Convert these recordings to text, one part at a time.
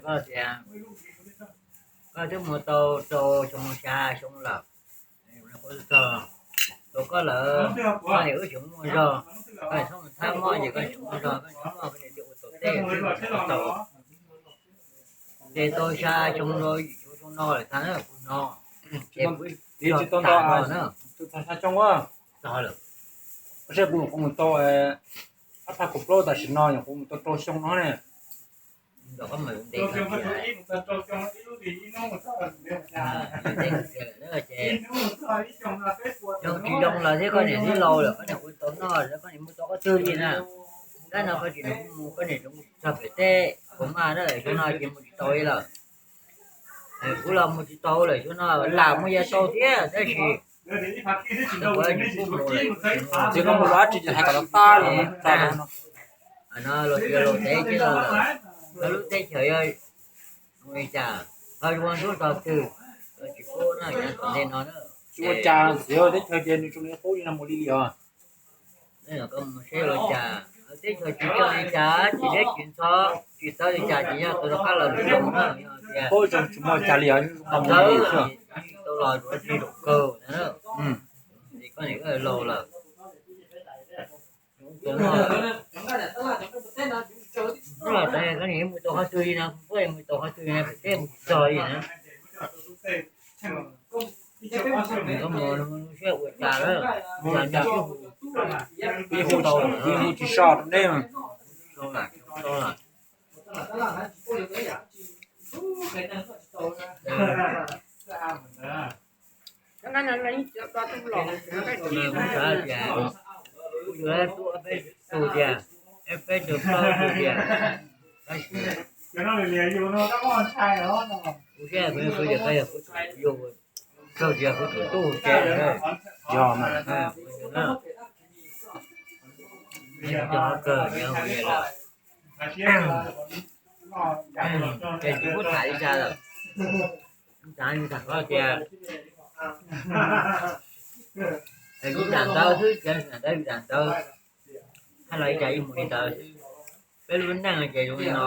Koj tias koj twb mus tau rau xyoo xya xyoo lawm, tau koj lawm, koj niam wb tseem muaj zog, koj niam txhob mus thab mob ces koj tseem muaj zog, koj tseem muaj koj niam thiaj ua tau teb, tau ces tau xya xyoo rau yim xyoo no lawm tag na kuv no, ces kuv tsis tau tas no na. Tau lawm. Koj saib kuv nyuam qhuav mus tau ob phav kaum plaub tam sim no nyuam qhuav mus tau rau xyoo no ne. Xyoo tsis zoo los thiab koj niam twb laus lawm, koj niam ua tsis tau noj, koj niam mus tau qhov twg li na. Tab no koj tsis mus, koj niam tseem mus txog pem teb kuv mas na, xyoo no ces mus tsis tau li lawm. Kuv los mus tsis tau lawm, xyoo no lam mus yav tau thiab tab sis tsis koj mus los dab tsi ces hais kom los tag los no. No los tsis los tev ces los lawm, lub teb chaws yog li cas, ho ua ntub tog twg, tsis paub na, nyob tom ntej no na. Tsis ua cas, txiv, teb chaws ces nws tsuas li qub li no mus li li os. Koj mus saib ua cas, teb chaws tsis coj li cas, tsis deb tsis ntxhov, tsis txawv li cas ces yog tau rov qab los zoo na, yog tias paub zoo tsis muaj cas li os, tau los tsis zoo kawg na. Koj niam laus lawm. Koj niam mus tau qhov twg li no, kuv mus tau qhov twg li no, pem teb mus tsis txog li na. Koj mus siab ua cas lawm, ua cas peb hu tsis so rau neb. Kuv xav tias kuv yuav tuaj peb tus tiag, peb tus plaub tus tiag. Kuv siab kuv yuav kuv tus yug, raug tias kuv tus tub ces yog mas. Cov kawg nyob hu li lawm. Ces tsis pub tham li cas lawm. Tham tham koj tias yus tham ntawd xwb, tias tham ntawd yus tham ntawd, hais los li cas yeej mus li ntawd xwb. Peb lub neej ces zoo li no,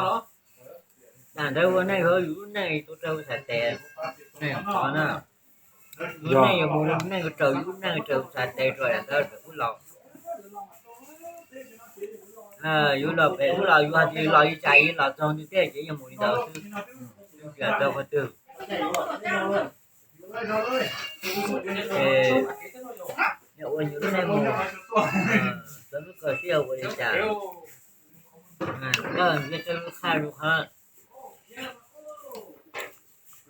tham ntawd ua neej, yus lub neej tus raug txhais tes, neeg qhov na. Yus lub neej yuav mus, lub neej yuav raug, yus lub neej yuav raug txhais tes rau yam ntawd pem ub los. Yus los pem ub los yus hais tias los li cas los txog ntua tiag ces yeej mus li ntawd xwb, tsis hais tau qhov twg. Ces yog ua yus lub neej mus, txawv lub kawg sib yog ua li cas, koj nrhiav tau lub qhaj lub qhov,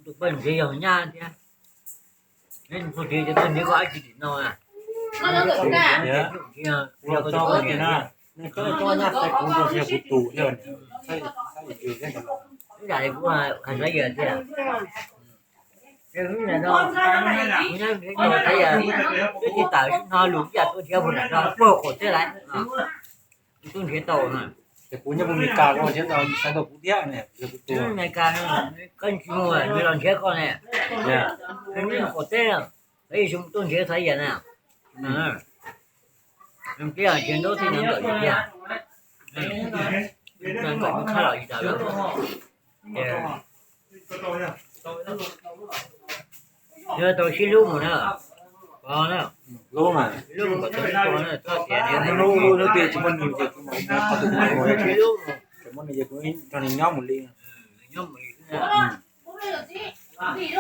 tus poj ntxwv yog nyab thiab. Neb tus txiv ces koj nrhiav koj dab tsi tim no na? Ua tau koj tias na, nej coob coob nyab xaiv kuv nrog nrhiav kuv tus thiab. Ib yam li kuv hais xav yam tiag. Kuv nyob nrhiav no, kuv nyob nrhiav no xav yam, twb tsis tawm no lus ib yam tuaj nrhiav puag nram no puag qaum teb lawm. Kuv twb nrhiav tau na. Ces kuv nyob puag Meskas, koj nrhiav tau, xav tau kuv thiab ne, yog kuv tus. Meskas no, koj tsis mus, nws los nrhiav koj ne. Nws qaum teb, yog mus tuaj nrhiav xav yam na. Twb nrhiav nraub thiab nrhiav nkawm tiag, nrhiav nkawm nws khab los li cas lawm. Yog tau sib hlub mus na, pov na, hlub mas, hlub kom tau ib tug na, txhob tias nrhiav hlub, hlub tias tsis muaj nws ces kuv mam mus, tsis hlub, tsis muaj nws ces kuv nrog nws nyob mus li, nyob mus li xwb na.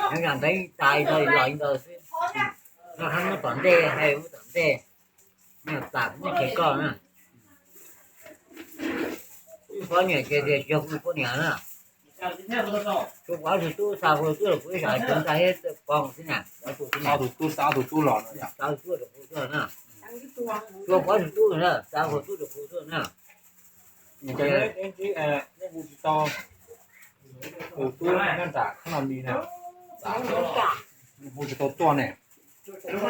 Nyob zam ntawd tas li ntawd los li ntawd xwb. Koj muab tom ntej, hais muab tom ntej, nyiaj plam kuv muab qhia koj na. Ib poj niam ces tias yog kuv poj niam na. Tsuas kuv ob tug tub, xa kuv tub los kuv ib sab tsev ntag thiab pog xwb na. Ob tug tub, xa ob tug tub los no, xa ob tug tub rau kuv tuaj na. Tsuas kuv ob tug tub na, xa kuv tub rau kuv tuaj na. Nej hu tsis tau, tus tub nyob nram khab no li na, hu tsis tau tuaj ne. Tus twb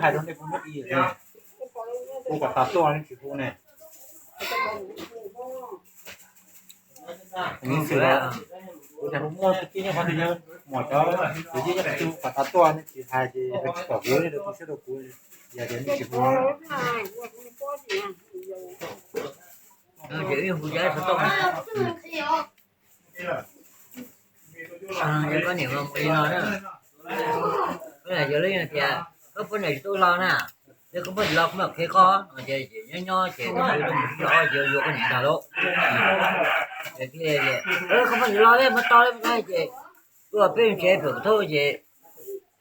hais rau nej kuv nyob i, hu kom tas tuaj nej tsis hu ne. Tus xwb los, kuv tias hu muaj tus tij nyob qhov twg, yog muaj cov tus tij nyob qhov twg hu kom tas tuaj nej tsis hais ces tsis pom kuv, nej rau tus siab rau kuv, yog tias nej tsis hu. Ces wb hu cov xov tooj. Yog koj niam mas mus li no na. Yog lawv tias koj poj niam tsis tau los na, yog koj poj niam los kuv mam qhia koj no ces nyob nyob ces koj poj niam los ces yuav koj niam ntag lauj. Koj poj niam los thiab mas tau li ces tuaj peb tsev pem thauj ces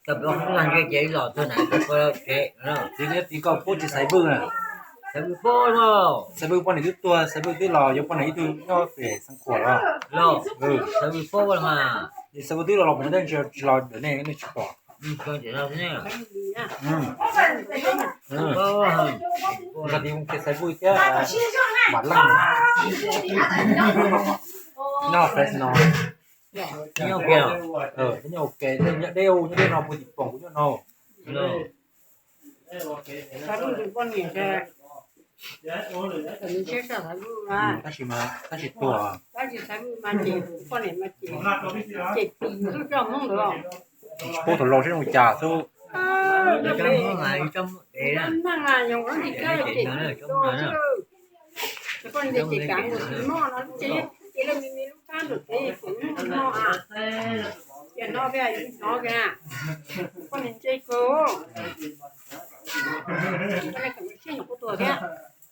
tau peb hu lag ntshe ces los txog na, tsev. Ces koj pub tsis xaiv vwj na. Xaiv vwj paub los. Xaiv vwj poj niam twb tuag, xaiv vwj twb los, yuav poj niam ib tug nyob pem Xeev Khuam los. Xaiv vwj paub los mas. Xaiv vwj twb los los pem no tab sis tsis los ntawm nej, nej tsis pom. Nqa tis mus ke xaiv vwj thiab Vam Leej nyob Fresno. Nyob ua ke, nyob deb, nyob deb no puag tim Poos kuv nyob no. Tab sis mas, tab sis tuag. Tsis paub thaum laus seb zoo li cas xwb.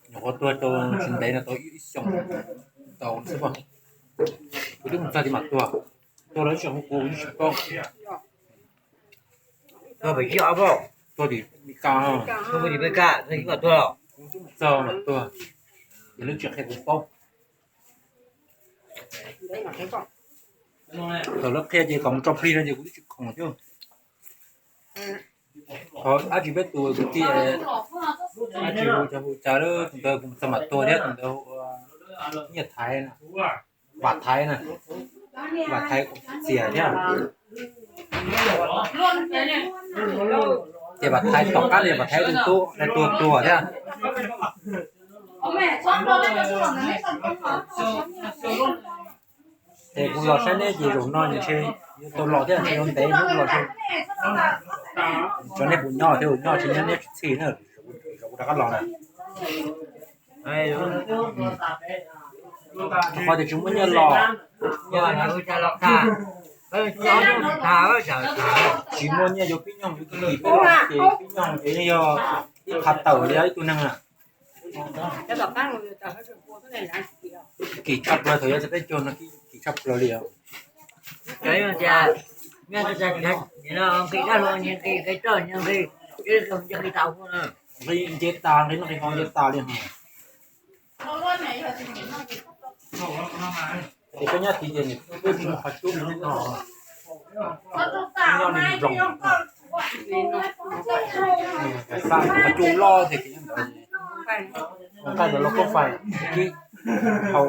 Nyuam qhuav tuag tau tsis ntev no tau ib xyoos tau xwb pom. Kuv twb mus txog tim mam tuag, tuag los ib xyoos kuv kuv tsis paub. Tuag pem ib ob pom, tuag tim Meskas, tuag tim Meskas, tuag tim Meskas tuag. Kuv twb mus txog mam tuag, ces lawv tsis qhia kuv paub. Thaum lawv qhia ces kom mus tso plig no ces kuv twb tsis khoom thiab. Qhov dab tsi peb tus kwv tij dab tsi hu cov hu cas lawm tus ntawd kuv mus txog mam tuag thiab, tus ntawd hu Nyiaj Thaiv na, Vam Thaiv na, Vam Thaiv Txias thiab. Ces Vam Thaiv tom qab li Vam Thaiv tus tub tuag tuag thiab. Ces kuv los saib neb ces zaum no ntshe yuav tau los thiab, ntshe yuav ntev hnub los. Tso neb puas nyob thiab, nyob tsis nyob neb tsis txhij na, kuv rov qab los na. Qhov tias tsis muaj nyiaj los, tsis muaj nyiaj yuav pib nyoog yuav kis peb los ces pib nyoog ces yeej yog ib qhav tawm li ib tug neeg na. Kim tshaj plaws thaum yuav txog peb caug no, kim tshaj plaws li os. Nqi dab hluas nqi, nqi roj nqi, nqi tas, nqi noj nqi haus nqi tas li os. Ces koj nyob tid ces nws twb tsis muaj qhov cub li no, nyob li nploos, qhov cub loj tiag ces nyob ntawd, nqaij ntawd los koj fais kib hau,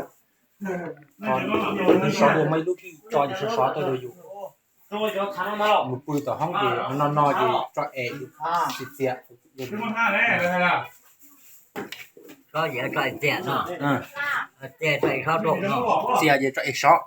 sov dua muaj ib lub kib tso ces sov sov tuaj rau yus. Mus pw tom hoob ces no no ces tso es txias txias. Txias ces tso es sov.